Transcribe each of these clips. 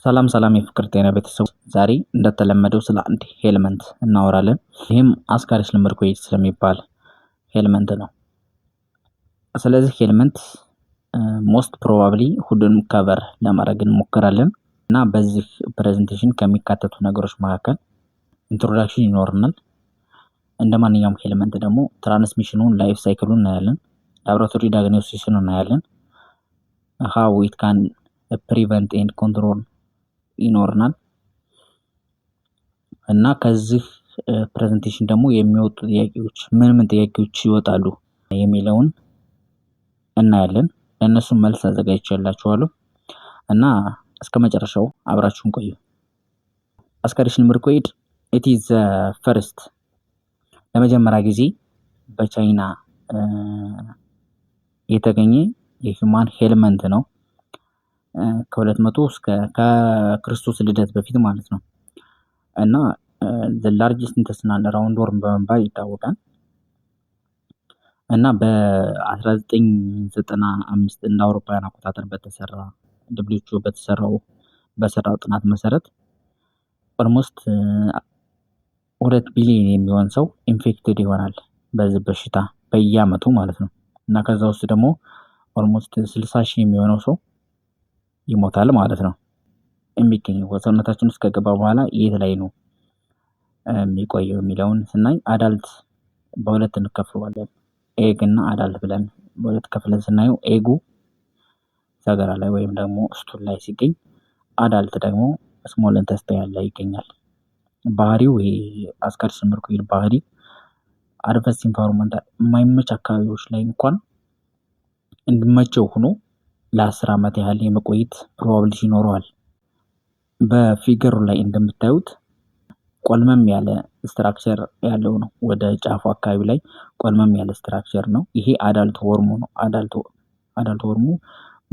ሰላም ሰላም የፍቅር ጤና ቤተሰቦች፣ ዛሬ እንደተለመደው ስለ አንድ helminth እናወራለን። ይህም Ascaris lumbricoides ስለሚባል helminth ነው። ስለዚህ helminth most probably ሁሉንም cover ለማድረግ እንሞክራለን እና በዚህ presentation ከሚካተቱ ነገሮች መካከል introduction ይኖርናል። እንደ ማንኛውም helminth ደግሞ transmission ኑን፣ life cycle ሉን እናያለን። Laboratory diagnosis ን እናያለን። How it can prevent and control ይኖርናል እና ከዚህ presentation ደግሞ የሚወጡ ጥያቄዎች ምን ምን ጥያቄዎች ይወጣሉ የሚለውን እናያለን። ለእነሱም መልስ አዘጋጅቼላችኋለሁ እና እስከ መጨረሻው አብራችሁን ቆዩ። Ascaris lumbricoides, it is first ለመጀመሪያ ጊዜ በቻይና የተገኘ የ human helminth ነው። ከ200 እስከ ከክርስቶስ ልደት በፊት ማለት ነው። እና largest intestinal roundworm በመባል ይታወቃል። እና በ1995 እንደ አውሮፓውያን አቆጣጠር በተሰራ WHO በሰራው ጥናት መሰረት almost 2 ቢሊዮን የሚሆን ሰው infected ይሆናል በዚህ በሽታ በየአመቱ ማለት ነው። እና ከዛ ውስጥ ደግሞ almost 60,000 የሚሆነው ሰው ይሞታል ማለት ነው። የሚገኘው በሰውነታችን ውስጥ ከገባ በኋላ የት ላይ ነው የሚቆየው የሚለውን ስናይ adult በሁለት እንከፍለዋለን። Egg እና adult ብለን በሁለት ከፍለን ስናየው egg ኡ ሰገራ ላይ ወይም ደግሞ stool ላይ ሲገኝ፣ adult ደግሞ small intestine ላይ ይገኛል። ባህሪው ይሄ Ascaris lumbricoides ባህሪ adverse environmental የማይመች አካባቢዎች ላይ እንኳን እንዲመቸው ሆኖ ለ10 አመት ያህል የመቆየት probability ይኖረዋል። በ figure ሩ ላይ እንደምታዩት ቆልመም ያለ structure ያለው ነው። ወደ ጫፉ አካባቢ ላይ ቆልመም ያለ structure ነው። ይሄ adult worm ኡ ነው። Adult worm ኡ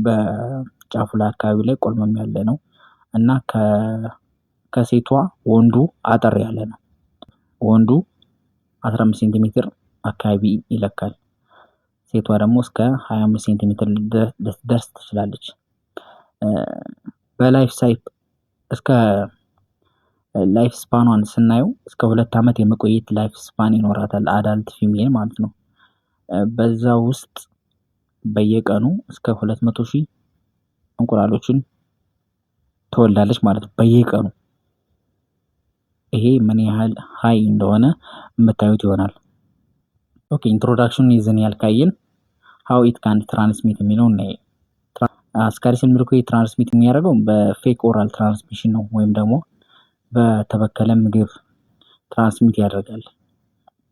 በጫፉ ላይ አካባቢ ላይ ቆልመም ያለ ነው እና ከሴቷ ወንዱ አጠር ያለ ነው። ወንዱ 15 ሴንቲሜትር አካባቢ ይለካል። ሴቷ ደግሞ እስከ 25 ሴንቲሜትር ልትደርስ ትችላለች። በ life cycle እስከ life span ኗን ስናየው እስከ 2 አመት የመቆየት life span ይኖራታል adult female ማለት ነው። በዛ ውስጥ በየቀኑ እስከ 200,000 እንቁላሎችን ትወልዳለች ማለት ነው። በየቀኑ ይሄ ምን ያህል high እንደሆነ የምታዩት ይሆናል። Okay, introduction ይዘን ያህል ካየን how it can transmit የሚለው እናይ። Ascaris lumbricoides transmit የሚያደርገው በ fecal oral transmission ነው ወይም ደግሞ በተበከለ ምግብ transmit ያደርጋል።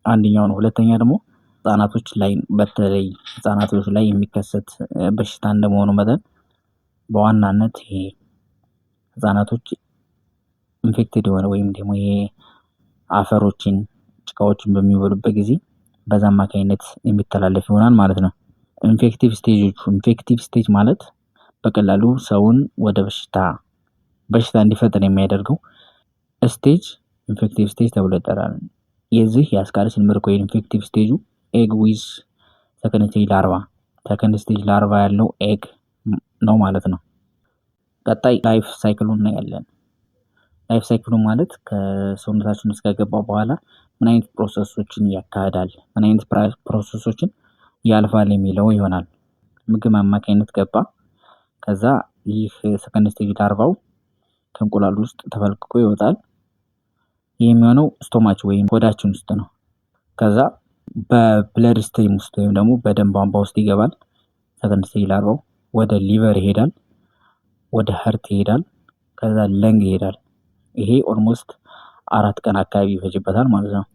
አንደኛው ነው። ሁለተኛ ደግሞ ህጻናቶች ላይ፣ በተለይ ህጻናቶች ላይ የሚከሰት በሽታ እንደመሆኑ መጠን በዋናነት ይሄ ህጻናቶች infected የሆነ ወይም ደግሞ ይሄ አፈሮችን፣ ጭቃዎችን በሚበሉበት ጊዜ በዛ አማካኝነት የሚተላለፍ ይሆናል ማለት ነው። Infective stage ኦቹ፣ infective stage ማለት በቀላሉ ሰውን ወደ በሽታ እንዲፈጠር የሚያደርገው stage infective stage ተብሎ ይጠራል። የዚህ የ Ascaris lumbricoides infective stage ኡ egg with second stage larva፣ second stage larva ያለው egg ነው ማለት ነው። ቀጣይ life cycle ሉ እናያለን። Life cycle ሉ ማለት ከሰውነታችን ውስጥ ከገባ በኋላ ምን አይነት process ኦችን ያካሂዳል፣ ምን አይነት process ኦችን ያልፋል የሚለው ይሆናል። ምግብ አማካኝነት ገባ። ከዛ ይህ second stage larva ው ከእንቁላሉ ውስጥ ተፈልቅቆ ይወጣል። ይህ የሚሆነው stomach ወይም ሆዳችን ውስጥ ነው። ከዛ በ blood stream ውስጥ ወይም ደግሞ በደም ቧንቧ ውስጥ ይገባል። Second stage larva ው ወደ liver ይሄዳል፣ ወደ heart ይሄዳል፣ ከዛ lung ይሄዳል። ይሄ almost 4 ቀን አካባቢ ይፈጅበታል ማለት ነው።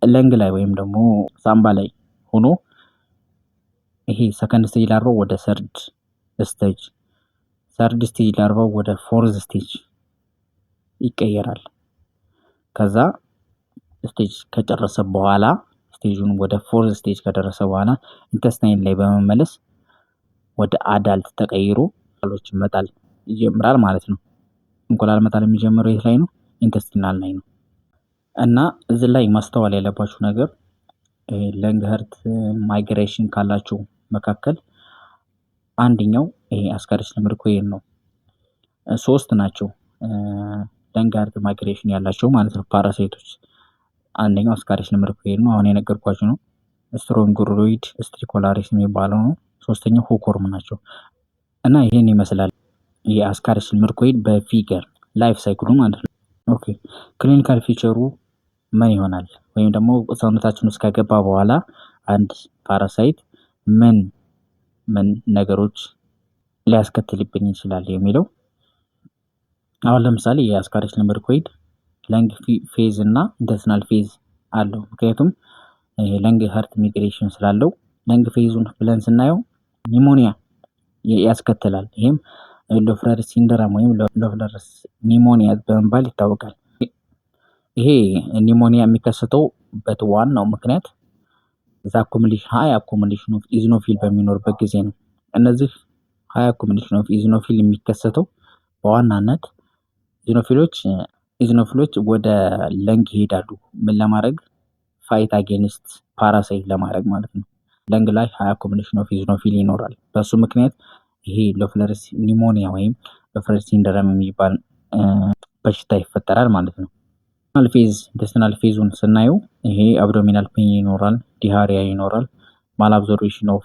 Lung ላይ ወይም ደግሞ ሳምባ ላይ ሆኖ ይሄ second stage larva ው ወደ third stage፣ third stage larva ው ወደ fourth stage ይቀየራል። ከዛ stage ከጨረሰ በኋላ፣ stage ኡን ወደ fourth stage ከደረሰ በኋላ intestine ላይ በመመለስ ወደ adult ተቀይሮ እንቁላሎችን መጣል ይጀምራል ማለት ነው። እንቁላል መጣል የሚጀምረው የት ላይ ነው? Intestinal ላይ ነው። እና እዚህ ላይ ማስተዋል ያለባችሁ ነገር lung heart migration ካላቸው መካከል አንደኛው ይሄ Ascaris lumbricoides ነው። ሶስት ናቸው lung heart migration ያላቸው ማለት ነው parasite ኦች። አንደኛው Ascaris lumbricoides ነው፣ አሁን የነገርኳችሁ ነው። Strongyloides stercoralis የሚባለው ነው። ሶስተኛው hookworm ናቸው። እና ይሄን ይመስላል የ Ascaris lumbricoides በ figure life cycle ኡ ማለት ነው። Okay, clinical feature ኡ ምን ይሆናል? ወይም ደግሞ ሰውነታችን ውስጥ ከገባ በኋላ አንድ parasite ምን ምን ነገሮች ሊያስከትልብን ይችላል የሚለው፣ አሁን ለምሳሌ የ Ascaris lumbricoides lung phase እና intestinal phase አለው። ምክንያቱም lung heart migration ስላለው lung phase ኡን ብለን ስናየው pneumonia ያስከትላል። ይህም Loeffler syndrome ወይም Loeffler's pneumonia በመባል ይታወቃል። ይሄ pneumonia የሚከሰተውበት ዋናው ምክንያት the accumulation high accumulation of eosinophil በሚኖርበት ጊዜ ነው። እነዚህ high accumulation of eosinophil የሚከሰተው በዋናነት eosinophil ኦች ወደ lung ይሄዳሉ። ምን ለማድረግ? Fight against parasite ለማድረግ ማለት ነው። Lung ላይ high accumulation of eosinophil ይኖራል። በሱ ምክንያት ይሄ Loeffler's pneumonia ወይም Loeffler syndrome የሚባል በሽታ ይፈጠራል ማለት ነው። Phase intestinal phase ኡን ስናየው ይሄ abdominal pain ይኖራል፣ diarrhea ይኖራል፣ malabsorption of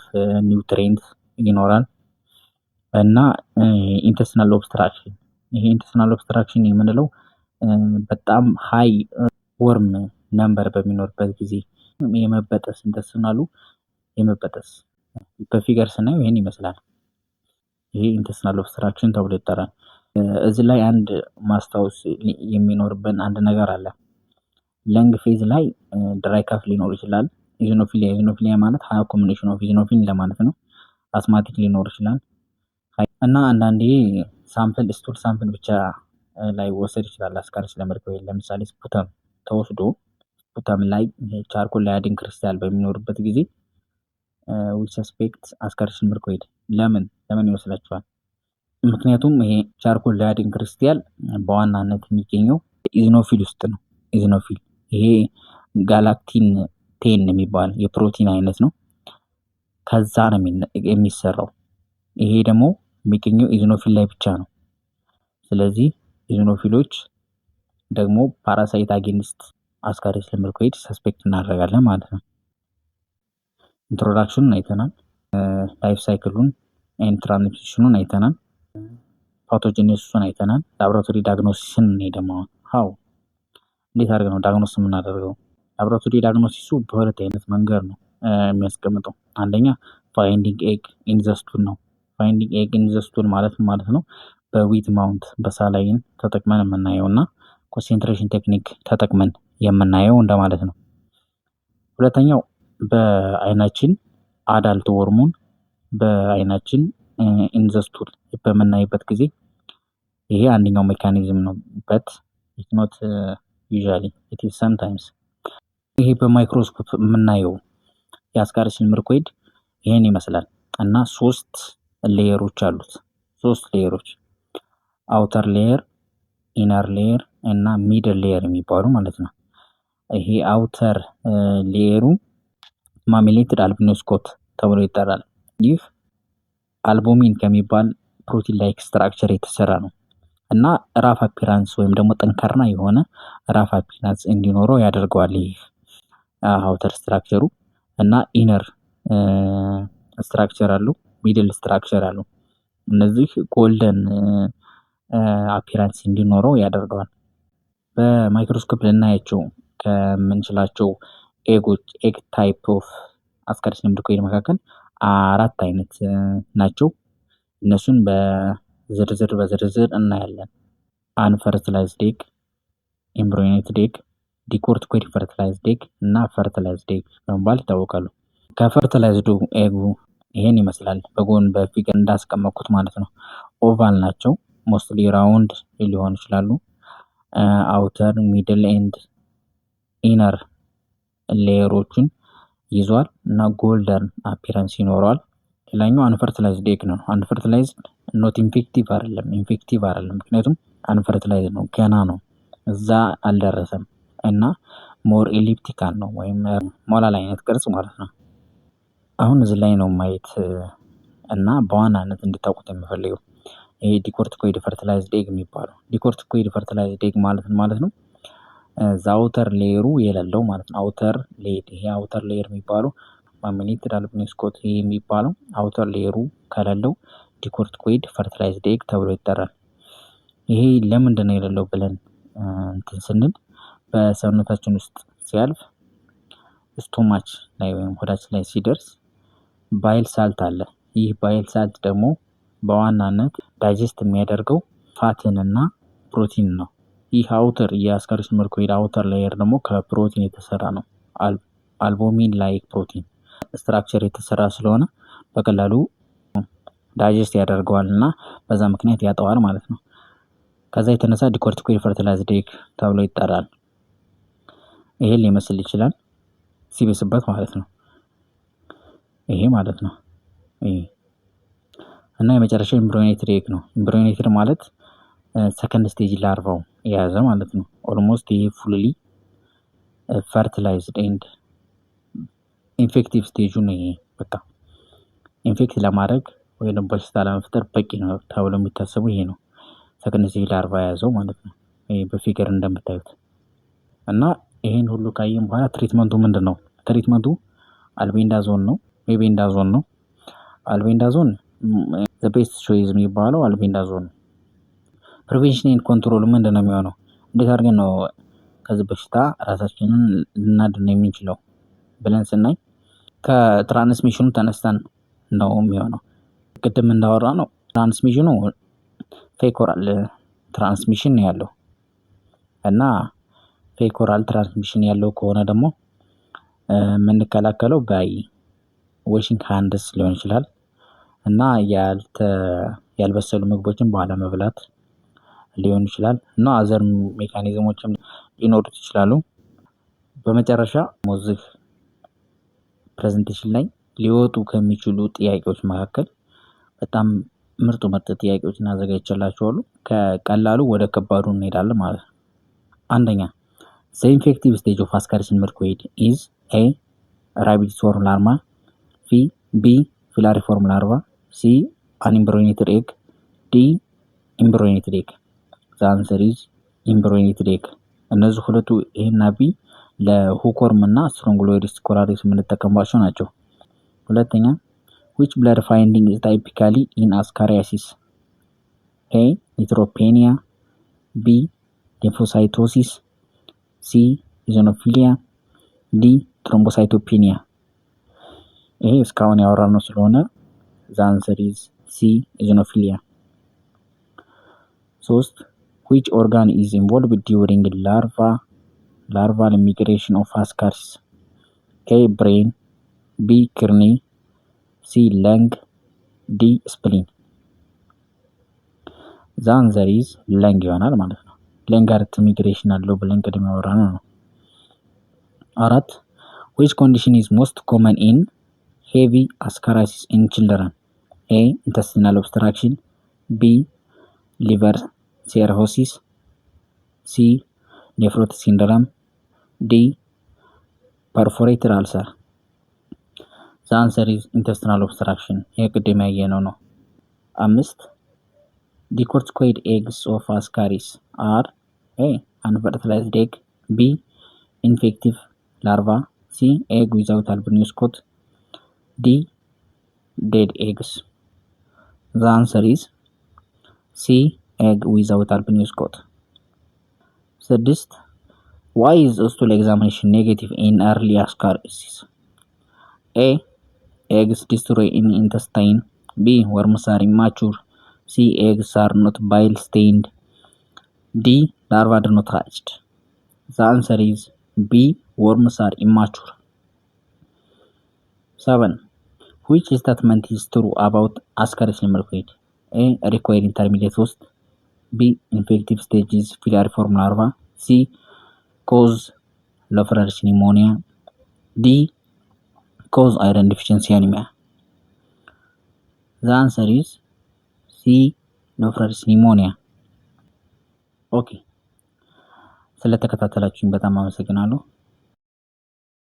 nutrient ይኖራል እና intestinal obstruction። ይሄ intestinal obstruction የምንለው በጣም high worm number በሚኖርበት ጊዜ የመበጠስ፣ intestinal ኡ የመበጠስ፣ በ figure ስናየው ይህን ይመስላል። ይሄ intestinal obstruction ተብሎ ይጠራል። እዚህ ላይ አንድ ማስታወስ የሚኖርብን አንድ ነገር አለ። Lung phase ላይ dry cough ሊኖር ይችላል። Eosinophilia፣ eosinophilia ማለት high accumulation of eosinophil ለማለት ነው። Asthmatic ሊኖር ይችላል እና አንዳንዴ sample stool sample ብቻ ላይወሰድ ይችላል። Ascaris lumbricoides ለምሳሌ sputum ተወስዶ sputum ላይ charcoal Leyden crystal በሚኖርበት ጊዜ we suspect Ascaris lumbricoides። ለምን ይመስላችኋል? ምክንያቱም ይሄ charcoal Leyden crystal በዋናነት የሚገኘው eosinophil ውስጥ ነው። Eosinophil ይሄ galectin 10 የሚባል የፕሮቲን አይነት ነው። ከዛ ነው የሚሰራው። ይሄ ደግሞ የሚገኘው eosinophil ላይ ብቻ ነው። ስለዚህ eosinophil ኦች ደግሞ parasite against Ascaris lumbricoides suspect እናደርጋለን ማለት ነው። Introduction ኑን አይተናል። Life cycle ኡን and transmission ኑን አይተናል። Pathogenesis ኡን አይተናል። Laboratory diagnosis ን እኔ ደግሞ how እንዴት አድርገን ነው diagnose የምናደርገው? Laboratory diagnosis ኡ በሁለት አይነት መንገድ ነው የሚያስቀምጠው። አንደኛ finding egg in the stool ነው። Finding egg in the stool ማለት ማለት ነው በ wet mount በ saline ተጠቅመን የምናየው እና concentration technique ተጠቅመን የምናየው እንደማለት ነው። ሁለተኛው በአይናችን adult worm ኡን በአይናችን in the stool በምናይበት ጊዜ ይሄ አንደኛው mechanism ነው። But it not usually, it is sometimes። ይሄ በማይክሮስኮፕ የምናየው የ Ascaris lumbricoides ይሄን ይመስላል እና ሶስት layer ኦች አሉት። ሶስት layer ኦች outer layer፣ inner layer እና middle layer የሚባሉ ማለት ነው። ይሄ outer layer ኡ mammillated albuminous coat ተብሎ ይጠራል። ይህ albumin ከሚባል protein like structure የተሰራ ነው እና rough appearance ወይም ደግሞ ጠንካራ የሆነ rough appearance እንዲኖረው ያደርገዋል። ይህ outer structure ኡ እና inner structure አለው፣ middle structure አለው። እነዚህ golden appearance እንዲኖረው ያደርገዋል። በማይክሮስኮፕ ልናያቸው ከምንችላቸው egg ኦች egg type of Ascaris lumbricoides መካከል አራት አይነት ናቸው። እነሱን በዝርዝር በዝርዝር እናያለን። Unfertilized egg፣ embryonated egg፣ decorticated fertilized egg እና fertilized egg በመባል ይታወቃሉ። ከ fertilized ኡ egg ኡ ይሄን ይመስላል። በጎን በ figure እንዳስቀመጥኩት ማለት ነው። Oval ናቸው። Mostly round ሊሆኑ ይችላሉ። Outer, middle and inner layer ኦቹን ይዟል እና golden appearance ይኖረዋል። ሌላኛው unfertilized egg ነው። Unfertilized not infective አይደለም፣ infective አይደለም። ምክንያቱም unfertilized ነው፣ ገና ነው፣ እዛ አልደረሰም እና more elliptical ነው ወይም ሞላላ አይነት ቅርጽ ማለት ነው። አሁን እዚህ ላይ ነው ማየት እና በዋናነት እንድታውቁት የምፈልገው ይሄ decorticated fertilized egg የሚባለው። Decorticated fertilized egg ማለት ነው the outer layer ኡ የሌለው ማለት ነው። Outer layer፣ ይሄ outer layer የሚባለው mammillated albuminous coat ይሄ የሚባለው outer layer ኡ ከሌለው decorticated fertilized egg ተብሎ ይጠራል። ይሄ ለምንድን ነው የሌለው ብለን እንትን ስንል በሰውነታችን ውስጥ ሲያልፍ stomach ላይ ወይም ሆዳችን ላይ ሲደርስ bile salt አለ። ይህ bile salt ደግሞ በዋናነት digest የሚያደርገው fat ንና ፕሮቲን ነው። ይህ outer የ Ascaris lumbricoides outer layer ደግሞ ከፕሮቲን የተሰራ ነው። Albumin like protein structure የተሰራ ስለሆነ በቀላሉ digest ያደርገዋል እና በዛ ምክንያት ያጠዋል ማለት ነው። ከዛ የተነሳ decorticated fertilized egg ተብሎ ይጠራል። ይሄን ሊመስል ይችላል ሲብስበት ማለት ነው። ይሄ ማለት ነው። ይሄ እና የመጨረሻው embryonated egg ነው። Embryonated ማለት second stage larva ው የያዘ ማለት ነው። Almost ይሄ fully fertilized and infective stage ኡ ነው። ይሄ በቃ infect ለማድረግ ወይም በሽታ ለመፍጠር በቂ ነው ተብሎ የሚታሰበው ይሄ ነው። Second stage larva የያዘው ማለት ነው። ይሄ በ figure እንደምታዩት። እና ይሄን ሁሉ ካየን በኋላ treatment ኡ ምንድን ነው? Treatment ኡ albendazole ነው፣ mebendazole ነው። Albendazole the best choice የሚባለው albendazole ነው። Prevention and control ምንድን ነው የሚሆነው? እንዴት አድርገን ነው ከዚህ በሽታ ራሳችንን ልናድን የምንችለው ብለን ስናይ ከ transmission ኑ ተነስተን ነው የሚሆነው። ቅድም እንዳወራነው transmission ኑ feco-oral transmission ነው ያለው። እና feco-oral transmission ያለው ከሆነ ደግሞ የምንከላከለው by washing hands ሊሆን ይችላል እና ያልበሰሉ ምግቦችን ባለመብላት ሊሆን ይችላል እና other mechanism ኦችም ሊኖሩት ይችላሉ። በመጨረሻ እዚህ presentation ላይ ሊወጡ ከሚችሉ ጥያቄዎች መካከል በጣም ምርጥ ምርጥ ጥያቄዎችን አዘጋጅቼላችኋለሁ። ከቀላሉ ወደ ከባዱ እንሄዳለን ማለት ነው። አንደኛ፣ the infective stage of Ascaris lumbricoides is A, rhabditiform larva፣ B, filariform larva፣ C, unembryonated egg፣ D, embryonated egg። The answer is embryonated egg። እነዚህ ሁለቱ A እና B ለ hookworm እና Strongyloides stercoralis የምንጠቀምባቸው ናቸው። ሁለተኛ፣ which blood finding is typically in ascariasis? A, neutropenia፣ B, lymphocytosis፣ C, eosinophilia፣ D, thrombocytopenia። ይሄ እስካሁን ያወራነው ስለሆነ the answer is C, eosinophilia። ሶስት፣ which organ is involved during larval migration of Ascaris? A, brain፣ B, kidney፣ C, lung፣ D, spleen። The answer is lung ይሆናል ማለት ነው። Lung አርት migration አለው ብለን ቅድም ያወራነው ነው። አራት፣ which condition is most common in heavy ascariasis in children? A, intestinal obstruction፣ B, liver cirrhosis፣ C, nephrotic syndrome፣ D, perforated ulcer። The answer is intestinal obstruction። ይህ ቅድም ያየነው ነው። አምስት፣ decorticated eggs of Ascaris are A, unfertilized egg፣ B, infective larva፣ C, egg without albuminous coat፣ D, dead eggs። The answer is C, egg without albuminous coat። ስድስት፣ why is stool examination negative in early ascariasis? A, eggs destroy in intestine፣ B, worms are immature፣ C, eggs are not bile stained፣ D, larva do not hatched። The answer is B, worms are immature። 7, which statement is true about Ascaris lumbricoides? A, require intermediate host፣ B, infective stage is filariform larva፣ C, cause Loeffler's pneumonia፣ D, cause iron deficiency anemia። The answer is C, Loeffler's pneumonia። Okay፣ ስለተከታተላችሁኝ በጣም አመሰግናለሁ።